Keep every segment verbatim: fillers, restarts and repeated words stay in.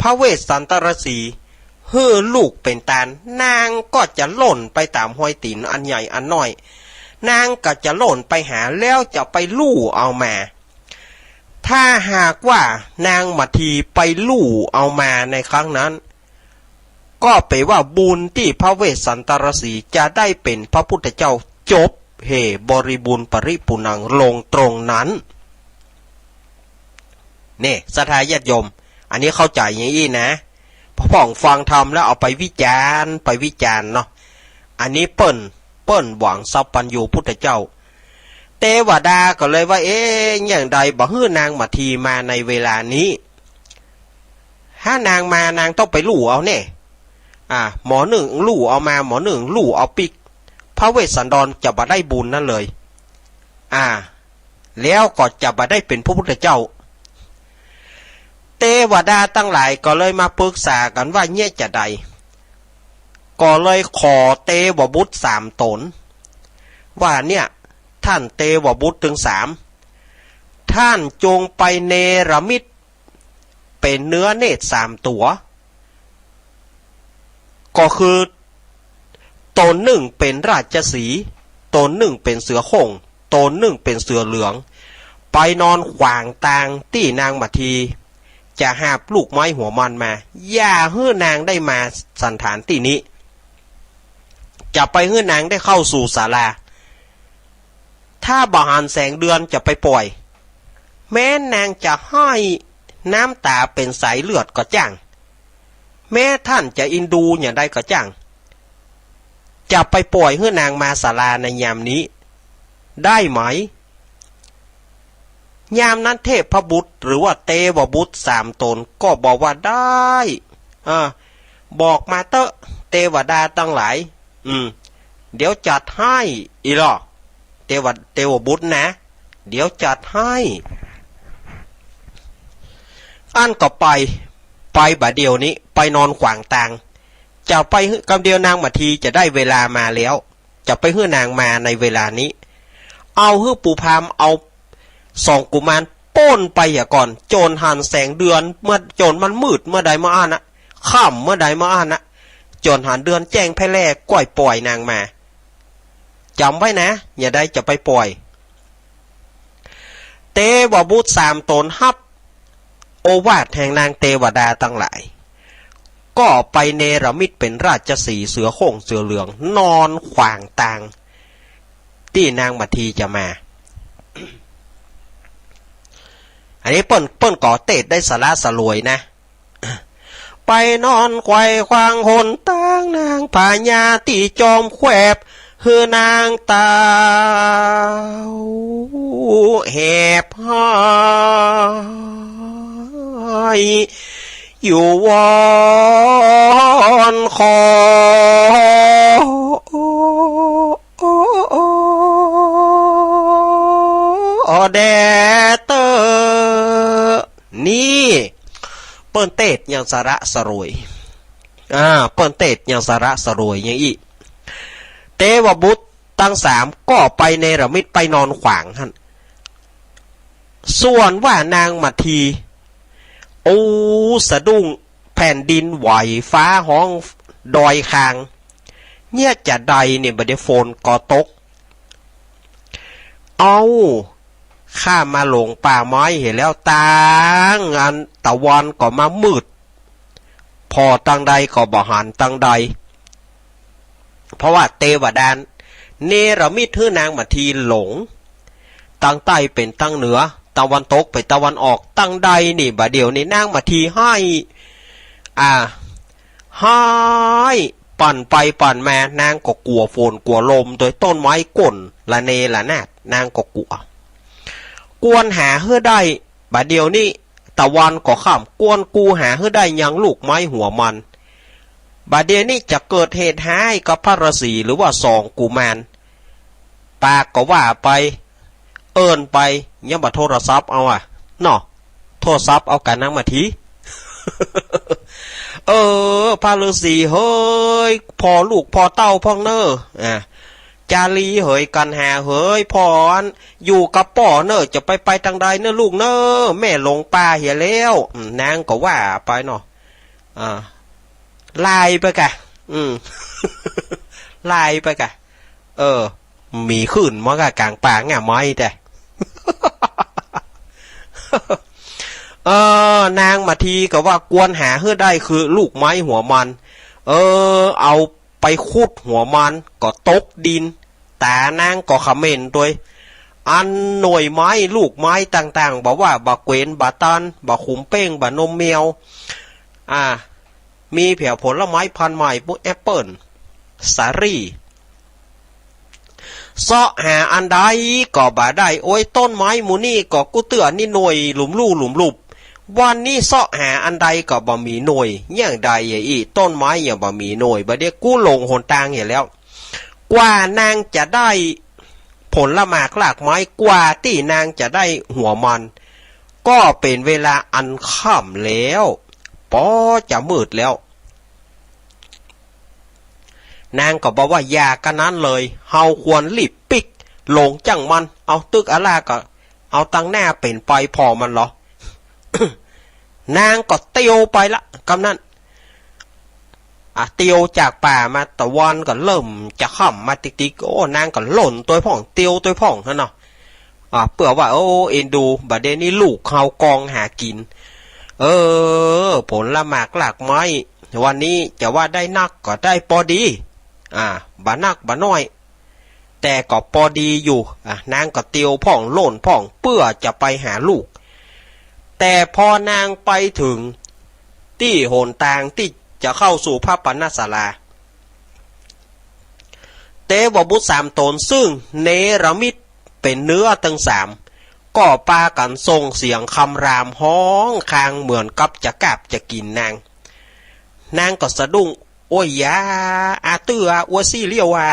พระเวสสันตรสีหื้อลูกเป๋นตาล นางก็จะล่นไปต๋ามฮอยตี๋นอันใหญ่อันน้อย นางก็จะล่นไปหา แล้วจะไปลู่เอามา ถ้าหากว่านางมัททีไปลู่เอามาในครั้งนั้น ก็แป๋ว่าบุญตี้พระเวสสันตรสีจะได้เป๋นพระพุทธเจ้าจบ เหบริบูรณ์ปริปูรณัง ลงตรงนั้น เนี่ย ศรัทธาญาติโยม อันนี้เข้าใจ๋อย่างอี้นะ พ่องฟังธรรมแล้วเอาไปวิจารณ์ ไปวิจารณ์เนาะ อันนี้เปิ้น เปิ้นหวังสัพพัญญูพุทธเจ้า เตวดาก็เลยว่า เอ๊ะ อย่างใดบ่หื้อนางมัททีมาในเวลานี้ ถ้านางมา นางต้องไปลู่เอาแน่ อ่า หมอนึ่งลู่เอามา หมอนึ่งลู่เอาปิ๊ก พระเวสสันดรจะบ่ได้บุญนั้นเลย อ่า แล้วก็จะบ่ได้เป๋นพระพุทธเจ้า เตวดาตังหลายก็เลยมาปรึกษากั๋นว่าเยียะจาใด ก็เลยขอเตวบุตรสามต๋น ว่าเนี่ย ท่านเตวบุตรตึงสาม ท่านจงไปเนรมิตเป๋นเนื้อเนตรสามตั๋ว ก็คือ ต๋นนึ่งเป๋นราชสีห์ ต๋นนึ่งเป๋นเสือโคร่ง ต๋นนึ่งเป๋นเสือเหลือง ไปนอนขวางตางตี้นางมัททีจะหาบลูกไม้หัวมันมา อย่าหื้อนางได้มาสันฐานตี้นี้ จะไปหื้อนางได้เข้าสู่ศาลา ถ้าบ่หันแสงเดือนจะไปป่อย แม้นางจะไห้น้ำต๋าเป๋นสายเลือดก็จ้าง แม้ท่านจะอินดูอย่างใดก็จ้าง จะไปป่อยหื้อนางมาศาลาในยามนี้ ได้ไหม ยามนั้นเทพบุตรหรือว่าเตวบุตรสามต๋นก็บอกว่าได้ อ่า บอกมาเต๊อะ เตวดาตังหลาย อืม เดี๋ยวจัดหื้อ อี้ลอ เตว เตวบุตรนะ เดี๋ยวจัดหื้อ อั้นก็ไป ไปบ่าเดี่ยวนี้ ไปนอนขวางตาง จะไปหื้อ กำเดียวนางมัททีจะได้เวลามาแล้ว จะไปหื้อนางมาในเวลานี้ เอาหื้อปู่พราหมณ์เอาสองกุมารป้นไปเหียก่อน จ๋นหันแสงเดือนเมื่อ จ๋นมันมืดเมื่อใดเมื่ออั้นนะ ค่ำเมื่อใดเมื่ออั้นนะ จ๋นหันเดือนแจ้งแพ่แล่ ก้อยป่อยนางมา จ๋ำไว้นะ อย่าได้จะไปป่อย เตวบุตรสามต๋นฮับโอวาทแห่งนางเตวดาตังหลาย ก็ไปเนรมิตเป๋นราชสีห์เสือโคร่งเสือเหลือง นอนขวางตางตี้นางมัททีจะมา อันนี้เปิ้น เปิ้นก็เตสน์ได้สละสลวยนะ ไปนอนไขว่ขวางหนตางนางพญาตี้จอมแควน หื้อนางเต้าแหบไห้ อยู่วอนขอแด่เต๊อะ นี่ เปิ้นเตสน์อย่างสละสลวย อ่า เปิ้นเตสน์อย่างสละสลวยอย่างอี้ เตวบุตรตังสามก็ไปเนรมิตไปนอนขวางหั้น ส่วนว่านางมัทที โอ้ สะดุ้ง แผ่นดินไหว ฟ้าฮ้อง ดอยคาง เยียะจาใดเนี่ย บ่าเดี่ยวฝนก็ตก เอ้า ข้ามาหลงป่าไม้เหียแล้ว ตางอันตะวันก็มามืด ผ่อตังใดก็บ่หันตังใด เพราะว่าเตวดาเนรมิตหื้อนางมัททีหลง ตังใต้เป๋นตังเหนือ ตะวันตกเป๋นตะวันออก ตังใดนี่ บ่าเดี่ยวนี้นางมัททีไห้ อ่า ไห้ ปั่นไปปั่นมา นางก็กั๋วฝนกั๋วลม โดยต้นไม้โค่นระเนระนาด นางก็กั๋ว กวนหาหื้อได้ บ่าเดี่ยวนี้ตะวันก็ค่ำ กวนกูหาหื้อได้ยังลูกไม้หัวมัน บ่าเดี่ยวนี้จะเกิดเหตุฮ้ายกับพระราศีหรือว่าสองกุมาร ปากก็ว่าไป เอิ้นไป ยังบ่โทรศัพท์เอาอะ เนาะ โทรศัพท์เอากั๋นนางมัทที เออ พระฤาษีเหย ผ่อลูกผ่อเต้าพ่องเน่อ อ่า จารีเหย กัณหาเหย ผ่ออันอยู่กับป้อเน่อ จะไปไปตังใดเน่อลูกเน่อ แม่หลงป่าเหียแล้ว อืม นางก็ว่าไปเนาะ อ่า ลายไปกะ อืม ลายไปกะ เออ มีขึ้นมากะก๋างป่าง่าไม้แต๊ เออ นางมาทีก็ว่ากวนหาหื้อได้คือลูกไม้หัวมัน เออ เอาไปขุดหัวมันก็ตกดิน ต๋านางก็เขม่นตวย อันหน่วยไม้ลูกไม้ต่างๆ บ่าว่าบ่าเกวน บ่าตาล บ่าขุมเป้ง บ่านมแมว อ่า มีแผวผลไม้พันธุ์ใหม่ ปุ๊แอปเปิ้ล สาลี่ เซาะหาอันใดก็บ่ได้ โอ้ย ต้นไม้หมู่นี้ก็กู้เตื้อนี่หน่วยหลุมลู่หลุมหลุบ วันนี้เซาะหาอันใดก็บ่มีหน่วย อย่างใดอะอี้ ต้นไม้ยังบ่มีหน่วย บ่าเดี่ยวกู้หลงหนตางเหียแล้ว กว่านางจะได้ผลหมากรากไม้ กว่าตี้นางจะได้หัวมัน ก็เป๋นเวลาอันค่ำแล้ว ปอจะมืดแล้ว นางก็บอกว่าอย่ากั๋นนั้นเลย เฮาควรรีบปิ๊กหลงจั้งมัน เอาตึกอะล่าก็เอาตังหน้าเป๋นไปผ่อมันเหรอ นางก็เตียวไปละ กำนั้น อ่ะ เตียวจากป่ามา ตะวันก็เริ่มจะค่ำมาติ๊กๆ โอ้ นางก็หล่นตวยพ่อง เตียวตวยพ่องหั้นเนาะ อ่ะ เปื้อว่า โอ้ เอ็นดู บ่าเดี่ยวนี้ลูกเฮากองหากิ๋น เออ ผลหมากรากไม้ วันนี้จะว่าได้นักก็ได้ปอดี อ่า บ่านักบ่าน้อย แต่ก็ปอดีอยู่ อ่ะ นางก็เตียวพ่องหล่นพ่อง เปื้อจะไปหาลูก แต่พอนางไปเถิงตี้หนตางตี้จะเข้าสู่พระปณศาลา เตวบุตรสามต๋นซึ่งเนรมิตเป๋นเนื้อตึงสาม ก็ปากั๋นส่งเสียงคำรามฮ้องคางเหมือนกับจะกาบจะกิ๋นนาง นางก็สะดุ้ง โอ้ยยา อาตื้ออา อัวซี่เลี้ยวอา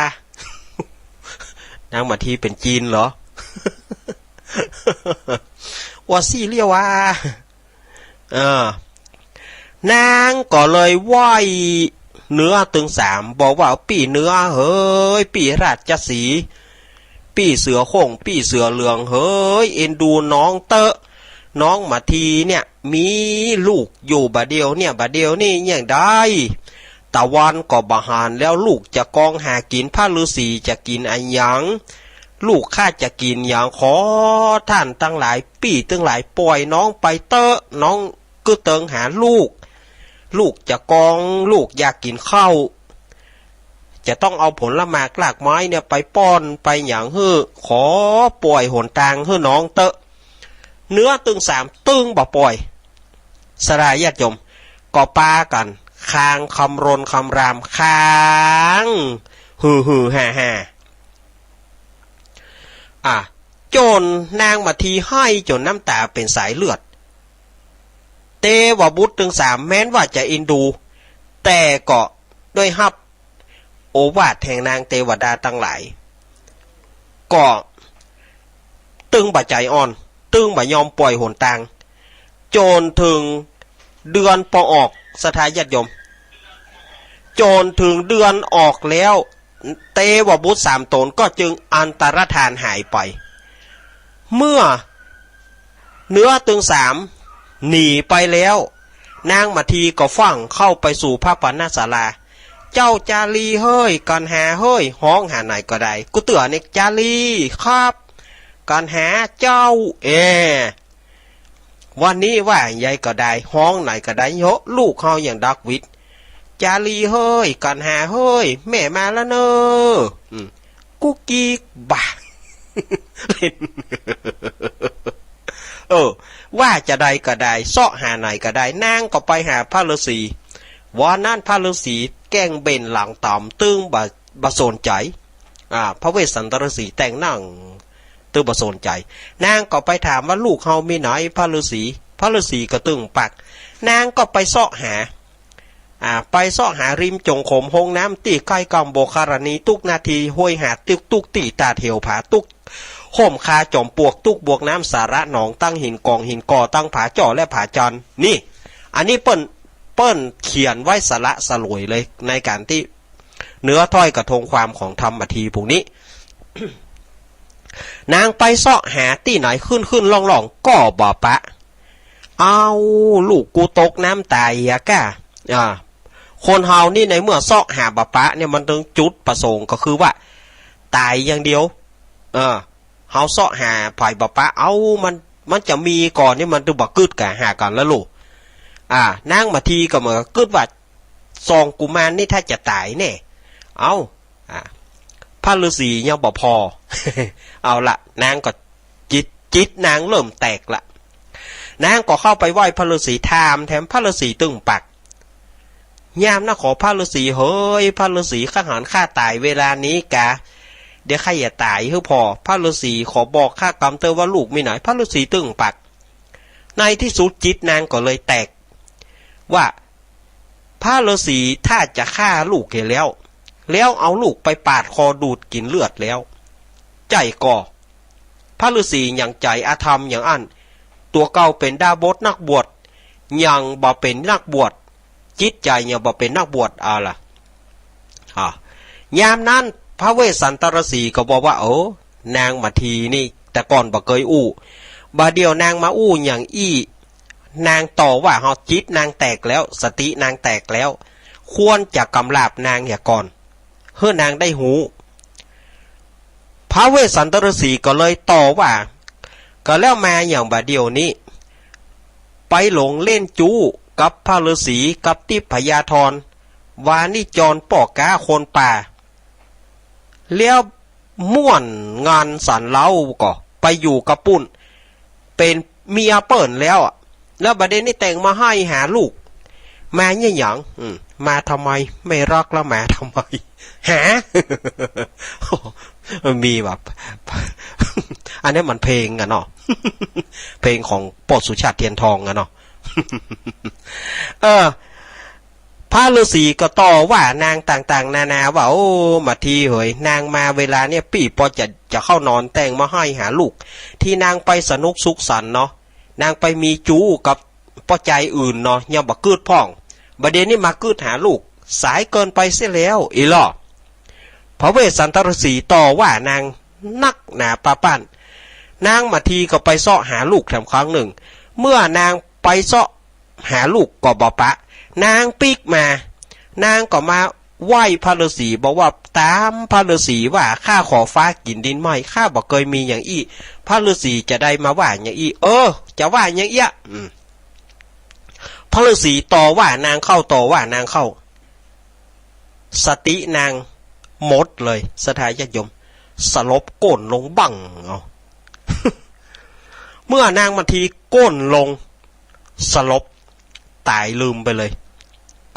นางมาทีเป๋นจีนเหรอ อัวซี่เลี้ยวอา เออ นางก็เลยไหว้เนื้อตึงสาม บอกว่า ปี้เนื้อเหย ปี้ราชสีห์ ปี้เสือโคร่ง ปี้เสือเหลืองเหย เอ็นดูน้องเต๊อะ น้องมาทีเนี่ย มีลูกอยู่บ่าเดี่ยวเนี่ย บ่าเดี่ยวนี่อย่างใด ตะวันก็บ่หันแล้ว ลูกจะกองหากิ๋น พระฤๅษีจะกิ๋นอะหยัง ลูกข้าจะกิ๋นหยัง ขอต้านตังหลาย ปี้ตึงหลาย ป่อยน้องไปเต๊อะ น้องกึ๊ดเติงหาลูก ลูกจะกอง ลูกอยากกิ๋นข้าว จะต้องเอาผลหมากรากไม้เนี่ยไปป้อนไปหยังหื้อ ขอป่อยหนตางหื้อน้องเต๊อะ เนื้อตึงสามตึงบ่ป่อย ศรัทธาญาติโยม ก็ปากั๋นคางคำรนคำราม คาง หือหือฮ่าฮ่า อ่ะ จ๋นนางมาทีไห้จ๋นน้ำต๋าเป๋นสายเลือด เตวบุตรตึงสามแม้นว่าจะเอ็นดู แต่ก็ได้ฮับโอวาทแห่งนางเตวดาตังหลาย ก็ตึงบ่ใจ๋อ่อน ตึงบ่ยอมป่อยหนตาง จ๋นเถิงเดือนปอออก ศรัทธาญาติโยม จ๋นเถิงเดือนออกแล้ว เตวบุตรสามต๋นก็จึงอันตรธานหายไป เมื่อเนื้อตึงสามหนีไปแล้ว นางมาทีก็ฟั่งเข้าไปสู่พระปณศาลา เจ้าจารีเหย กัณหาเหย ฮ้องหาไหนก็ได้ กู้เตื้อเนี่ย จารีครับ กัณหาเจ้า เอ วันนี้ว่าใดก็ได้ ฮ้องไหนก็ได้ เฮาะ ลูกเฮายังดักหวิด จารีเหย กัณหาเหย แม่มาแล้วเน่อ อืม กุ๊กกิ๊กบ่า เออ ว่าจะใดก็ได้ เซาะหาไหนก็ได้ นางก็ไปหาพระฤๅษี วันนั้นพระฤๅษีแก้งเบ่นหลังต๋ำ ตึงบ่ บ่สนใจ๋ อ่า พระเวสสันตฤๅษีแต่งหน้า ตึงบ่สนใจ๋ นางก็ไปถามว่า ลูกเฮามีไหน พระฤๅษี พระฤๅษีก็ตึงปัก นางก็ไปเซาะหา อ่า ไปเซาะหาริมจ๋งขมฮงน้ำ ตี้ใก้กำโบกธรณี ตุ๊กนาที ห้วยหาด ตุ๊ก ตุ๊กตี้ตาดเหวผา ตุ๊กฮ่มคาจ๋อมปลวก ตุ๊กบวกน้ำสาระหนอง ตังหินกองหินก่อ ตังผาจ้อและผาจัน นี่ อันนี้เปิ้น เปิ้นเขียนไว้สละสลวยเลย ในก๋านตี้ เนื้อถ้อยกระทงความของธรรมาทีย์ผู้นี้ นางไปเซาะหาตี้ไหนขึ้นๆ ล่องๆ ก็บ่ปะ เอ้า ลูกกูตกน้ำต๋ายเหียก้า อ่า คนเฮานี่ในเมื่อเซาะหาบ่ปะเนี่ย มันตึงจุดประสงค์ก็คือว่าต๋ายอย่างเดียว เออ เฮาเซาะหาใผบ่ปะ เอ้า มัน มันจะมีก่อนนี่ มันตึงบ่กึ๊ดกั๋นหากั๋นละลูก อ่า นางมาทีก็เหมือนกับกึ๊ดว่า สองกุมารนี่ถ้าจะต๋ายแน่ เอ้า อ่า พระฤาษียังบ่ผ่อ เอาละ นางก็จิต จิตนางเริ่มแตกละ นางก็เข้าไปไหว้พระฤาษี ถามแถมพระฤาษีตึงปาก ยามนั้นขอพระฤาษี เฮ้ย พระฤาษี ข้าหันข้าต๋ายเวลานี้กา เดี๋ยวข้าอย่าต๋ายหื้อผ่อ พระฤาษีขอบอกข้ากำเต๊อะว่าลูกมีไหน พระฤาษีตึงปาก ในที่สุดจิตนางก็เลยแตก ว่าพระฤาษีถ้าจะฆ่าลูกเหียแล้ว แล้วเอาลูกไปปาดคอดูดกิ๋นเลือดแล้ว ใจ้ก่อ พระฤาษีหยังใจ๋อธรรมอย่างอั้น ตั๋วเก่าเป๋นดาบสนักบวช ยังบ่เป๋นนักบวช จิตใจ๋ยังบ่เป๋นนักบวช เอาละ อ่ะ ยามนั้นพระเวสสันตฤาษีก็บอกว่า โอ้ นางมาทีนี่ แต่ก่อนบ่เกยอู้ บ่าเดี่ยวนางมาอู้อย่างอี้ นางต่อว่าเฮา จิตนางแตกแล้ว สตินางแตกแล้ว ควรจะกำราบนางเหียก่อน หื้อนางได้ฮู้ พระเวสสันตฤาษีก็เลยต่อว่า ก็แล้วมาอย่างบ่าเดี่ยวนี้ ไปหลงเล่นจู๊กับพระฤาษี กับทิพยธร ว่านี่จรป้อก๊าคนป่า แล้วม่วนงานสันเล้าก็ไปอยู่กับปุ้น เป๋นเมียเปิ้นแล้วอะ แล้วบ่าเดี่ยวนี้แต่งมาไห้หาลูก มาเนี่ยหยัง อืม มาทำไม ไม่รักแล้วมาทำไม หา มีแบบ อันนี้มันเพลงอะเนาะ เพลงของป้อสุชาติเทียนทองอะเนาะ เออ พระฤาษีก็ต่อว่านางต่างๆ นานาว่า โอ้ มาทีเหย นางมาเวลาเนี่ย ปี้ปอจะ จะเข้านอน แต่งมาไห้หาลูก ตี้นางไปสนุกสุขสันต์เนาะ นางไปมีจู๊กับป้อจายอื่นเนาะ ยังบ่กึ๊ดพ่อง บ่าเดี่ยวนี้มากึ๊ดหาลูก สายเกินไปเสียแล้ว อีหล่อ พระเวสสันตฤาษีต่อว่านางนักหนาปาป้าน นางมาทีก็ไปเซาะหาลูกแถมครั้งหนึ่ง เมื่อนางไปเซาะหาลูกก็บ่ปะ นางปิ๊กมา นางก็มาไหว้พระฤาษี บอกว่าต๋ามพระฤาษีว่า ข้าขอฟ้ากิ๋นดินไหม้ ข้าบ่เกยมีอย่างอี้ พระฤาษีจะได้มาว่าอย่างอี้ เออ จะว่าอย่างเอี้ย อืม พระฤาษีต่อว่านางเข้า ต่อว่านางเข้า สตินางหมดเลย ศรัทธาญาติโยม สลบก้นลงบั้งเอา เมื่อนางมาทีก้นลง สลบ ต๋ายลืมไปเลย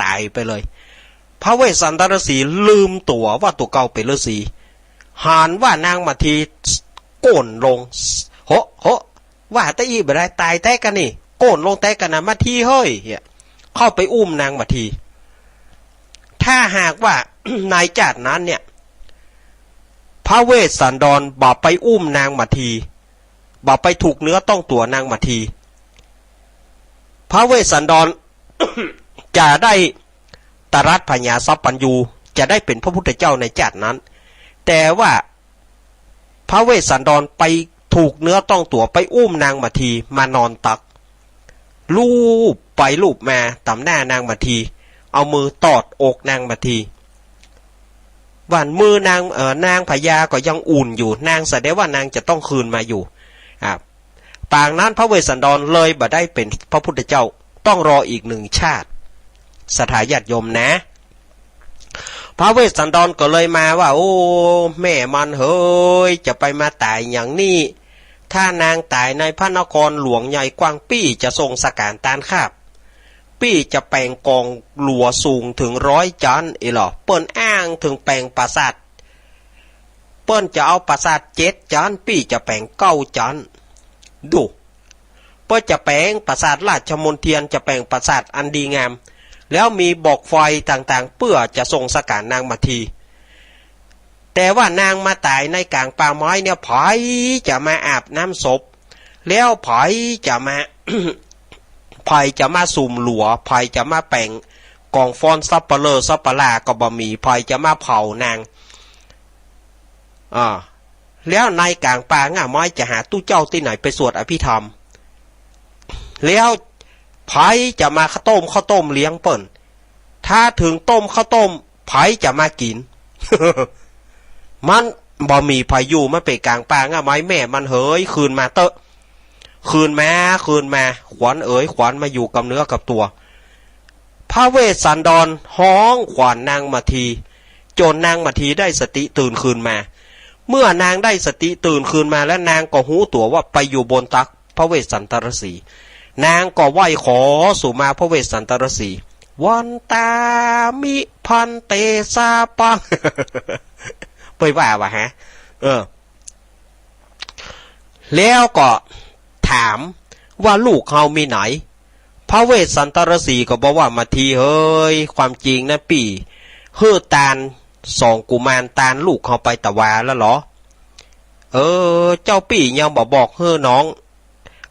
ต๋ายไปเลย พระเวสสันตฤาษีลืมตั๋วว่าตั๋วเก่าเป๋นฤาษี หันว่านางมาทีก้นลง โห โห ว่าแต่อี้บ่ได้ ต๋ายแต๊กั๋นนี่ ก้นลงแต๊กั๋นนะ มาทีเฮ้ย เข้าไปอุ้มนางมาที ถ้าหากว่า ในจาตินั้นเนี่ย พระเวสสันดรบ่ไปอุ้มนางมาที บ่ไปถูกเนื้อต้องตัวนางมาที พระเวสสันดร จะได้ตรัสผญาสัพพัญญู จะได้เป๋นพระพุทธเจ้าในจาตินั้น แต่ว่า พระเวสสันดรไปถูกเนื้อต้องตั๋ว ไปอุ้มนางมาทีมานอนตัก ลูบไปลูบมาต่ำหน้านางมาที เอามือตอดอกนางมาที หว่านมือนาง เอ่อ นางพญาก็ยังอุ่นอยู่ นางแสดงว่านางจะต้องคืนมาอยู่ อ่า ปางนั้นพระเวสสันดรเลยบ่ได้เป๋นพระพุทธเจ้า ต้องรออีกหนึ่งชาติ ศรัทธาญาติโยมนะ พระเวสสันดรก็เลยมาว่า โอ้ แม่มันเหย จะไปมาต๋ายอย่างนี้ ถ้านางต๋ายในพระนครหลวงใหญ่กว้าง ปี้จะส่งสก๋านตานคาบ ปี้จะแป๋งก๋องหลัวสูงเถิงร้อยจั๊น เอหล่อ เปิ้นอ้างเถิงแป๋งปราสาท เปิ้นจะเอาปราสาทเจ็ดจั๊น ปี้จะแป๋งเก้าจั๊น ดู เปิ้นจะแป๋งปราสาทราชมณเฑียร จะแป๋งปราสาทอันดีงาม แล้วมีบอกไฟต่างๆ เปื้อจะส่งสก๋านนางมาที แต่ว่านางมาต๋ายในก๋างป่าไม้เนี่ย ใผจะมาอาบน้ำศพ แล้วใผจะมา ใผจะมาสุมหลัว ใผจะมาแป๋งก๋องฟ้อนสัปเหร่อสัปหร่าก็บ่มี ใผจะมาเผานาง อ่า แล้วในก๋างป่าง่าไม้จะหาตุ๊เจ้าตี้ไหนไปสวดอภิธรรม แล้วใผจะมาข้าวต้มข้าวต้มเลี้ยงเปิ้น ถ้าเถิงต้มข้าวต้ม ใผจะมากิ๋น มันบ่มีใผอยู่ มันเป๋นก๋างป่า ไม้แม่มันเหย คืนมาเต๊อะ คืนมา คืนมา ขวัญเอ๋ย ขวัญมาอยู่กับเนื้อกับตั๋ว พระเวสสันดรฮ้องขวัญนางมัทที จ๋นนางมัททีได้สติตื่นคืนมา เมื่อนางได้สติตื่นคืนมาแล้ว นางก็ฮู้ตั๋วว่าไปอยู่บนตักพระเวสสันตรสี นางก็ไหว้ขอสุมาพระเวสสันตรสี วันตามิภันเตสาปัง เปิ้นว่าว่าฮะ เออ แล้วก็ถามว่า ลูกเฮามีไหน พระเวสสันตรสีก็บอกว่า มัททีเหย ความจริงนะปี้ หื้อตานสองกุมารตานลูกเฮาไปตะวาแล้วเหรอ เออ เจ้าปี้ยังบ่บอกหื้อน้อง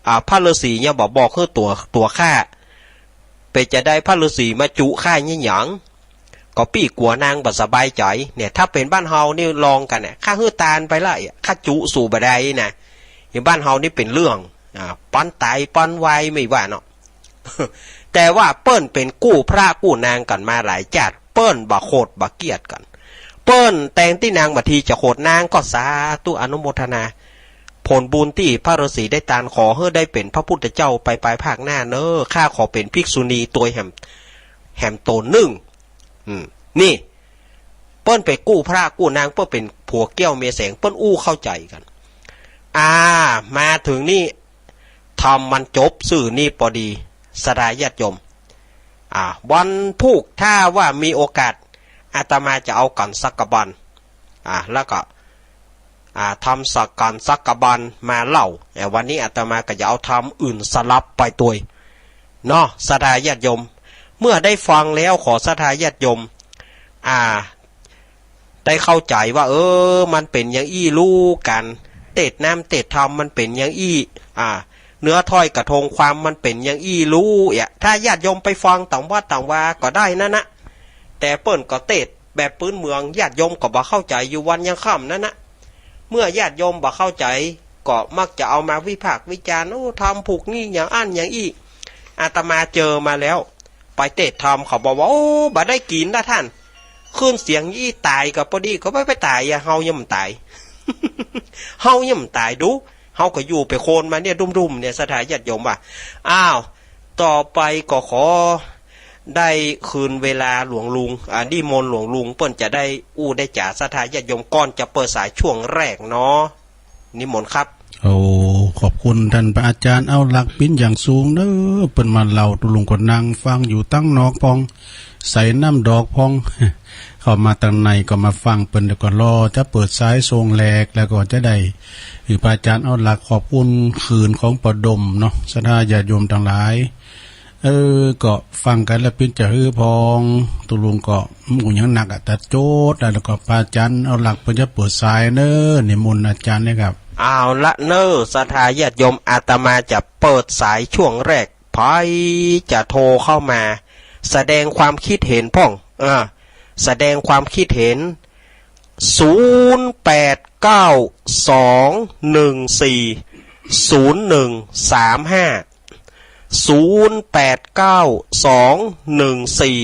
อ่า พระฤๅษียังบ่บอกหื้อตั๋ว ตั๋วข้า เป๋นจาใดพระฤๅษีมาจุข้าเนี่ยหยัง ก็ปี้กั๋วนางบ่สบายใจ๋ เนี่ย ถ้าเป๋นบ้านเฮานี่ลองกั๋นเนี่ย ข้าหื้อตานไปละ ข้าจุสูบ่ได้นะ ในบ้านเฮานี่เป๋นเรื่อง อ่า ปันต๋ายปันวายไม่ว่าเนาะ แต่ว่าเปิ้นเป๋นกู้พระกู้นางกั๋นมาหลายจาติ เปิ้นบ่โขดบ่เคียดกั๋น เปิ้นแตนตี้นางมัททีจะโขด นางก็สาธุอนุโมทนา ผลบุญตี้พระฤๅษีได้ตาน ขอหื้อได้เป๋นพระพุทธเจ้าไปภายภาคหน้าเน้อ ข้าขอเป๋นภิกษุณีตวยแหม แหมต๋นนึ่ง อืม นี่ เปิ้นไปกู้พระกู้นาง เปิ้นเป๋นผัวแก้วเมียแสง เปิ้นอู้เข้าใจ๋กั๋น อ่า มาเถิงนี่ ธรรมมันจบซื่อนี่ปอดี ศรัทธาญาติโยม อ่า วันพูกถ้าว่ามีโอกาส อาตมาจะเอากั๋นสักกับบรร อ่า แล้วก็ อ่า ธรรมสักกั๋นสักกับบรรมาเล่า แต่วันนี้อาตมาก็จะเอาธรรมอื่นสลับไปตวย เนาะ ศรัทธาญาติโยม เมื่อได้ฟังแล้วขอศรัทธาญาติโยม อ่า ได้เข้าใจ๋ว่า เออ มันเป๋นอย่างอี้ลูก ก๋านเตศน์น้ำเตศน์ธรรมมันเป๋นอย่างอี้ อ่า เนื้อถ้อยกระทงความมันเป๋นอย่างอี้ลูก เอะ ถ้าญาติโยมไปฟังต๋ามวัดต๋ามวาก็ได้นั่นนะ แต่เปิ้นก็เตศน์แบบปื้นเมือง ญาติโยมก็บ่เข้าใจ๋ อยู่วันยังค่ำนั่นนะ เมื่อญาติโยมบ่เข้าใจ๋ ก็มักจะเอามาวิพากษ์วิจารณ์ โอ้ ธรรมผูกนี่อย่างอั้นอย่างอี้ อาตมาเจอมาแล้ว ไปเตศน์ธรรมเขาบอกว่า โอ้ บ่ได้กิ๋นนะท่าน ขึ้นเสียงอี้ต๋ายก็ปอดี ก็บ่ไปต๋ายอะ เฮายังบ่ต๋าย เฮายังบ่ต๋ายดู เฮาก็อยู่เป๋นคนมาเนี่ยดุ่มๆ เนี่ย ศรัทธาญาติโยมว่า อ้าว ต่อไปก็ขอได้คืนเวลาหลวงลุง อ่า นิมนต์หลวงลุง เปิ้นจะได้อู้ได้จ๋าศรัทธาญาติโยมก่อนจะเปิดสายช่วงแรกเนาะ นิมนต์ครับ โอ้ ขอบคุณต้านพระอาจ๋ารย์เอาหลักเป๋นอย่างสูงเน้อ เปิ้นมาเล่า ตุ๊ลุงก็นั่งฟังอยู่ตังนอกพ่อง ใส่น้ำดอกพ่อง เข้ามาตังในก็มาฟังเปิ้น แล้วก็รอจะเปิดสายช่วงแรก แล้วก็จะได้ หื้อพระอาจ๋ารย์เอาหลัก ขอบคุณคืนของป้อดมเนาะ ศรัทธาญาติโยมตังหลาย เออ ก็ฟังกั๋นแล้วเป๋นจะหื้อพ่อง ตุ๊ลุงก็อู้หยังนักอะ ตัดโจทย์ แล้วก็พระอาจ๋ารย์เอาหลักเปิ้นจะเปิดสายเน้อ นิมนต์อาจ๋ารย์นะครับ เอาละเน้อ ศรัทธาญาติโยม อาตมาจะเปิดสายช่วงแรก ใผจะโทรเข้ามา แสดงความคิดเห็นพ่อง เออ แสดงความคิดเห็น ศูนย์แปดเก้าสองหนึ่งสี่ศูนย์หนึ่งสามห้า ศูนย์แปดเก้าสองหนึ่งสี่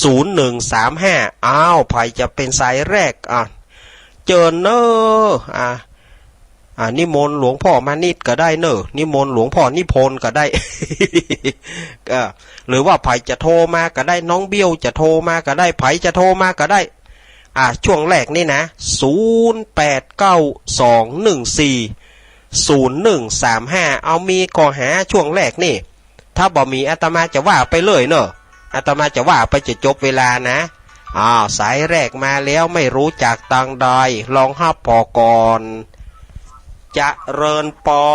ศูนย์หนึ่งสามห้า อ้าว ใผจะเป๋นสายแรก อ่ะ เจิญเน้อ อ่ะ อ่ะ นิมนต์หลวงพ่อมานิตย์ก็ได้เน้อ นิมนต์หลวงพ่อนิพนธ์ก็ได้ เออ หรือว่าใผจะโทรมาก็ได้ น้องเบี้ยวจะโทรมาก็ได้ ใผจะโทรมาก็ได้ อ่ะ ช่วงแรกนี่นะ ศูนย์แปดเก้าสองหนึ่งสี่ศูนย์หนึ่งสามห้า เอามีก่อหาช่วงแรกนี่ ถ้าบ่มีอาตมาจะว่าไปเลยเนาะ อาตมาจะว่าไปจะจบเวลานะ อ้าว สายแรกมาแล้ว ไม่รู้จากตางใด ลองฮับผ่อก่อน เจริญปอ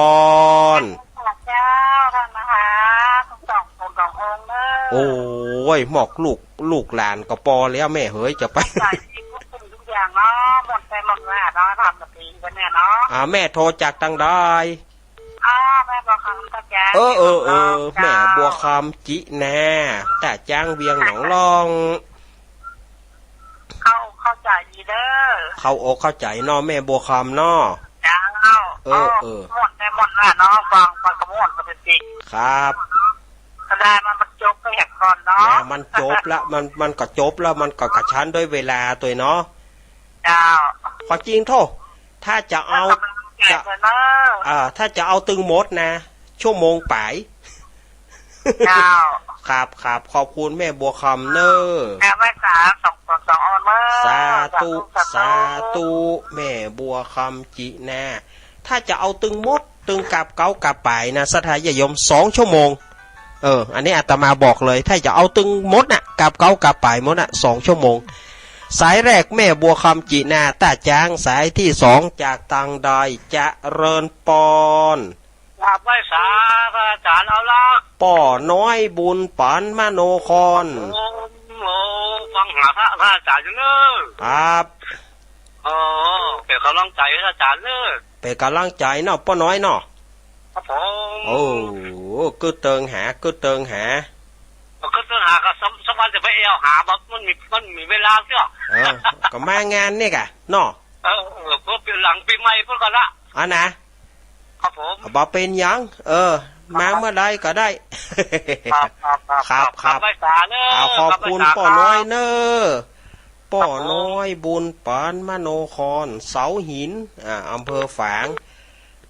น เจ้า ท่านมหา ทั้งสองคนสององค์เน้อ โอ้ย หมอกลูก ลูกหลานก็ปอแล้วแม่เหย จะไป สายจริงทุกสิ่งทุกอย่างเนาะ หมดไปหมดว่าเนาะ ทำแบบนี้กันเนี่ยเนาะ อ่า แม่โทรจากตางใด อ๋อ แม่บัวคำก็จ้า เออ เออ เออ เจ้า แม่บัวคำจินา ต้าจ๊างเวียงหนองล่อง เข้า เข้าใจ๋ดีเน้อ เข้าอกเข้าใจ๋เนาะ แม่บัวคำเนาะ เจ้า เออ เออ เออ ม่วนได้ม่วนว่าเนาะ ฟัง ฟังก็ม่วนก็เป็นจริง ครับ ก็ได้มาบรรจบก็อยากก่อนเนาะ นะ มันจบละ มัน มันก็จบแล้ว มันก็กระชั้นด้วยเวลาตวยเนาะ เจ้า ก็จริงโธ่ ถ้าจะเอา ให้กำลังใจ จะ เปิ้นเนาะ อ่า ถ้าจะเอาตึงหมดนะ ชั่วโมงป๋าย เจ้า ครับ ครับ ขอบคุณแม่บัวคำเน่อ ครับ ไหว้สาสองต๋นสองออนเน่อ สาธุ สาธุ สาธุ แม่บัวคำจินา ถ้าจะเอาตึงหมด ตึงกาบเก๊ากาบป๋ายนะ ศรัทธาญาติโยม สองชั่วโมง เออ อันนี้อาตมาบอกเลย ถ้าจะเอาตึงหมดน่ะ กาบเก๊ากาบป๋ายหมดน่ะ สองชั่วโมง สายแรกแม่บัวคำจินา ต้าจ๊าง สายตี้สองจากตังใด เจริญปอน กราบไหว้สาพระอาจารย์เอาละ ป้อน้อยบุญปานมโนคอน โอ้โห ฟังหาพระ พระอาจารย์อยู่เนอะ ครับ อ๋อ เป๋นกำลังใจ๋ให้อาจารย์เนอะ เป๋นกำลังใจ๋เนาะ ป้อน้อยเนาะ ครับผม โอ้ กึ๊ดเติงหา กึ๊ดเติงหา กึ๊ดเติงหาก็สม สมวันจะไปแอ่วหา บ่ มันมี มันมีเวลาเตื้อ เออ ก็มางานนี่กะเนาะ เออ เออ เปื้อเป๋นหลังปี๋ใหม่เปื้อก่อนละ อ๋อนะ ครับผม บ่เป๋นหยัง เออ มาเมื่อใดก็ได้ ครับ ครับ ครับ ครับ ครับ ครับ ไหว้สาเนอะ อ่า ขอบคุณ ครับ ไหว้สา ป้อน้อยเน่อ ครับ ป้อน้อยบุญปานมโนคอน เสาหิน อ่า อำเภอฝาง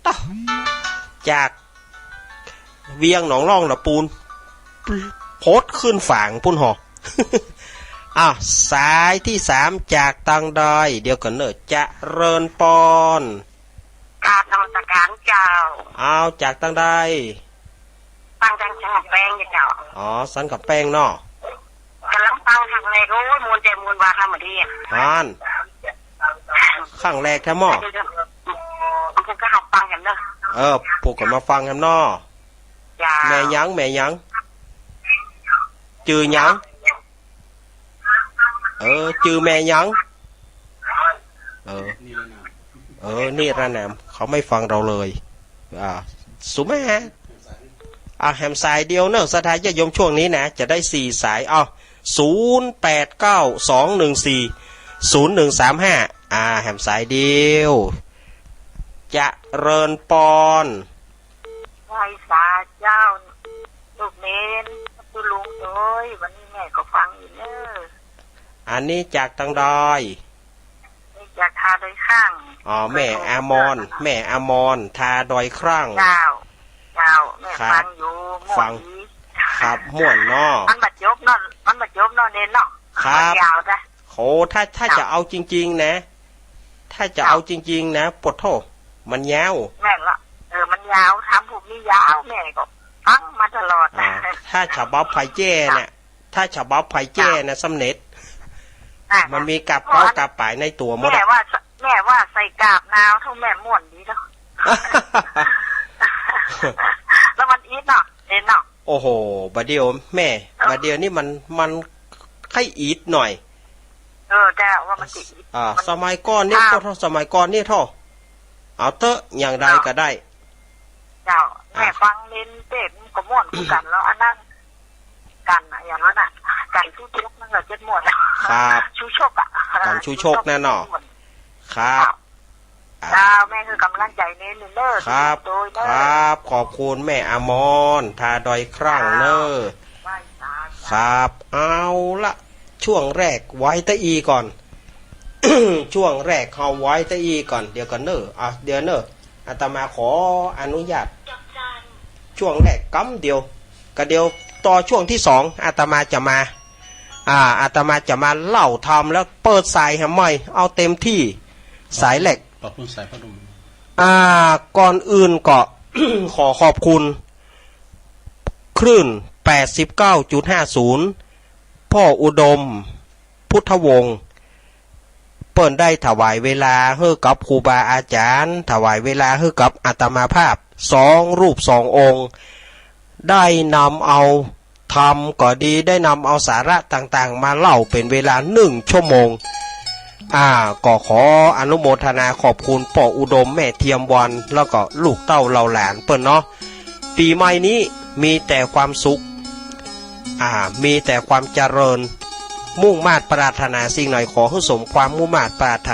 ต๊ะ จากเวียงหนองล่องละปูน พดขึ้นฝางปู้นหอ อ่ะ สายตี้สามจากตังใด เดี๋ยวก่อนเน่อ เจริญปอน กราบนมัสการเจ้า เอา จากตังใด ฟังจากสันกำแปงเจ้า อ๋อ สันกำแปงเนาะ ก่ำลังฟังครั้งแรก โอ้ย ม่วนแต๊ม่วนว่า คำว่าดีอะ อั้น ครั้งแรกแท้หม้อ เดี๋ยวๆ เดี๋ยวก็หัดฟังแหมเนาะ เออ พวกก็มาฟังแหมเนาะ เจ้า แม่หยัง แม่หยัง จื้อหยัง เออ จื้อแม่หยัง เออ เออ นิรนาม เขาไม่ฟังเราเลย อ่า สุแม่ อ่ะ แหมสายเดียวเนอะ ศรัทธาญาติโยม ช่วงนี้นะ จะได้สี่สาย เอา ศูนย์แปดเก้าสองหนึ่งสี่ศูนย์หนึ่งสามห้า อ่า แหมสายเดียว เจริญปอน ไหว้สาเจ้า ลูกเณร คุณลุงเอ๋ย วันนี้แม่ก็ฟังอยู่เน่อ อันนี้จากตังใด นี่จากท่าดอยครั้ง อ๋อ แม่อมร แม่อมร ท่าดอยครั้ง เจ้า เจ้า แม่ ครับ ฟังอยู่ ม่วน ฟังดี ครับ ม่วนเนาะ มันบ่จบเนาะ มันบ่จบเนาะ เณรเนาะ ครับ มันยาวจ้ะ โห ถ้า ถ้า เจ้า จะเอาจริงๆ นะ ถ้าจะ เจ้า เอาจริงๆ นะ ปะโธ่ มันยาว แม่นละ เออ มันยาว ธรรมผู้มียาว แม่ก็ฟังมาตลอด อ่า ถ้าฉบับไผแจ้น่ะ ถ้าฉบับไผแจ้น่ะ สำเร็จ อ่ะ มันมีกาบเก๊ากาบป๋ายในตั๋วหมดอะ แม่ว่า แม่ว่าใส่กาบนาวเต้า แม่ม่วนดีเนาะ แล้วมันอีทเนาะ เณรเนาะ โอ้โห บ่าเดี่ยวแม่ เออ บ่าเดี่ยวนี่มัน มันใค่อีทหน่อย เออ แต่ว่ามันสิอีท อ่า มัน สมัยก่อนนี่ อ้าว ก็เต้า สมัยก่อนนี่เต้า เอาเต๊อะ อย่างใดก็ได้ เจ้า อ่ะ แม่ฟังเณรเต้นก็ม่วนคือกั๋นแล้ว อันนั้น กั๋นอะ อย่างนั้นอะ กั๋นชู้ชกนั่นแหละ เจ็ดม่วนอะ ครับ ชู้ชกอะ กั๋นชู้ชกนั่นเนาะ ม่วน ครับ ครับ อ่ะ เจ้า แม่หื้อกำลังใจ๋เณรเน่อ ครับ โดยเน่อ ครับ ขอบคุณแม่อมร ท่าดอยครั้งเน่อ เจ้า ไหว้สา ครับ เอาละ ช่วงแรกไว้ตะอี้ก่อน ช่วงแรกเฮาไว้ตะอี้ก่อน เดี๋ยวก่อนเน่อ อ่ะ เดี๋ยวเน่อ อาตมาขออนุญาต ช่วงแรกกำเดียว ก็เดี๋ยวต่อช่วงที่สอง อาตมาจะมา อ่า อาตมาจะมาเล่าธรรมแล้วเปิดสายแหมใหม่ เอาเต็มที่ สายแรก ขอบคุณสายพัดลม อ่า ก่อนอื่นก็ ขอขอบคุณ คลื่น แปดสิบเก้าจุดห้าศูนย์ พ่ออุดม พุทธวงศ์ เปิ้นได้ถวายเวลาหื้อกับครูบาอาจ๋ารย์ ถวายเวลาหื้อกับอาตมาภาพ สองรูปสององค์ ได้นำเอาธรรมก็ดี ได้นำเอาสาระต่างๆ มาเล่าเป๋นเวลาหนึ่งชั่วโมง อ่า ก็ขออนุโมทนาขอบคุณป้ออุดม แม่เทียมวัน แล้วก็ลูกเต้าเหล่าหลานเปิ้นเนาะ ปี๋ใหม่นี้มีแต่ความสุข อ่า มีแต่ความเจริญ มุ่งมาดปรารถนาสิ่งใดขอหื้อสมความมุ่งมาดปรารถ